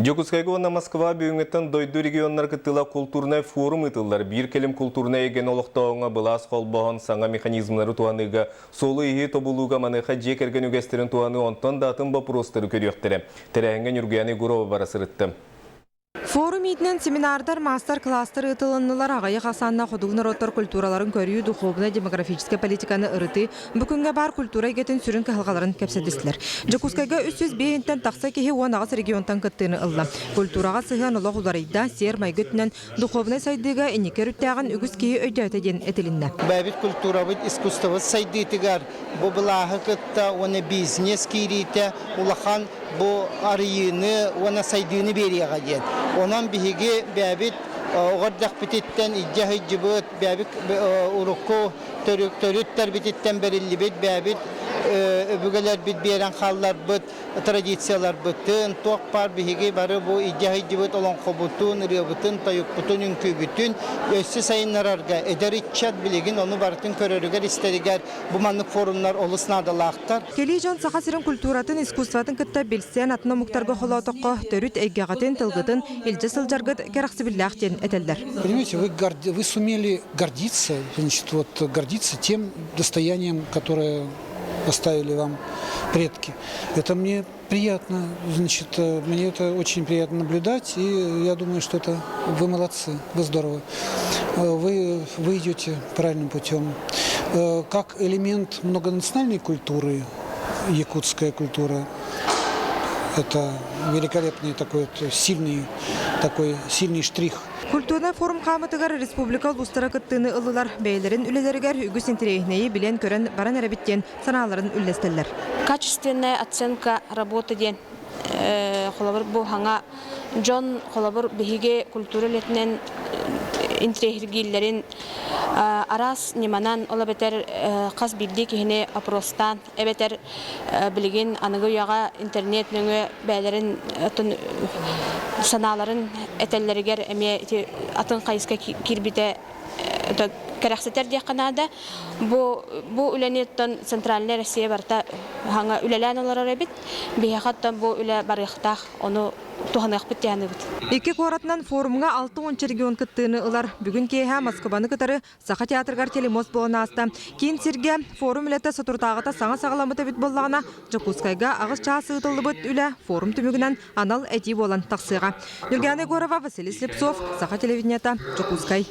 Дьокуускайга уонна Москва бүгүҥҥүттэн дойду регионнара кыттыылаах култуурунай форум ыытыллар. Биир кэлим култуурунай эйгэни олохтооһуҥҥа былаас холбоһон саҥа механизмнары туһаныыга, суолу-ииһи тобулууга, маныаха дьиэ кэргэн үгэстэрин туһаныы онтон да атын боппуруостары көрүөхтэрэ. Тэрээһиҥҥэ Ньургуйаана Егорова бара сырытта. Форум иитинэн семинардар, маастар-кылаастар ыытылыннылар, аҕыйах ахсааннаах хотугу норуоттар культураларын көрүү, духуобунай-демографическай политиканы ырытыы, Бу күҥҥэ баар культура эйгэтин сүрүн кыһалҕаларын кэпсэтистилэр. Дьокуускайга 305-тэн тахса киһи 18 регионтан кыттыыны ылла. Культураҕа сыһыан олох уларыйда, сиэр-майгы өттүнэн духуобунай сайдыыга инники өрүттээҕин үгүс киһи өйдөөтө диэн этилиннэ. Бэйэбит культурабыт, искусствобыт сайдыытыгар бу былааһы кытта уонна бизнес киириитэ улахан бу арыйыыны уонна сайдыыны биэриэҕэ диэн. Онон биһиги бэйэбит оҕо эрдэхпититтэн илдьэ сылдьыбыт, бэйэбит урукку төрүттэрбититтэн бэриллибит бэйэбит өбүгэлэрбит биэрэн хаалларбыт традицияларбытын, туох баар биһиги бары бу илдьэ сылдьыбыт олоҥхобутун, ырыабытын, тойукпутун, үҥкүүбүтүн өссө сайыннарарга эдэр ыччат билигин ону барытын көрөрүгэр-истэригэр бу маннык форумнар олус наадалаахтар. Кэлии дьон Саха сирин культуратын, искусствотын кытта билсэн атын омуктарга холоотоххо төрүт эйгэҕитин, тылгытын илдьэ сылдьаргыт кэрэхсэбиллээх диэн этэллэр. Понимаете, вы, вы сумели гордиться, значит, вот, гордиться тем достоянием, которое оставили вам предки. Это мне приятно, значит, мне это очень приятно наблюдать, и я думаю, что это вы молодцы, вы здорово. Вы, вы идете правильным путем. Как элемент многонациональной культуры, якутская культура, это великолепный такой вот сильный, такой сильный штрих. Культурнай форум хаамытыгар республика улуустара кыттыыны ыллылар, бэйэлэрин үлэлэригэр үгүс интэриэһинэйи билэн-көрөн баран эрэбит диэн санааларын үллэстэллэр. Качественная оценка работы диэн холобур бу хаҥа дьон холобур биһиги культура үлэтинэн интириэһиргииллэрин араас ньыманан ол эбэтэр хас биирдии киһини опростаан эбэтэр билигин аныгы үйэҕэ интернет нөҥүө бэйэлэрин санааларын этэллэригэр эмиэ ити атын хайыска киирбитэ кэрэхсэтэр диэххэ наада. Бу бу үлэни оттон Центральная Россия барыта хаҥа үлэлээн олорор эбит. Биһиэхэ оттон бу үлэ барыахтаах, ону туһаныахпыт дии саныыбыт. Икки куоратынан форумҥа 60 регион кыттыыны ылар. Бүгүн киэһэ Москваны кытары Саха театрыгар телемост буолан ааста. Киин сиргэ форум үлэтэ соторутааҕыта саҥа саҕаламмыт эбит буоллаҕына, Дьокуускайга аҕыс чаас ыытыллыбыт үлэ форум түмүгүнэн анал этии буолан тахсыаҕа. Ньургуйаана Егорова, Василий Слепцов, Саха телевидениета, Дьокуускай.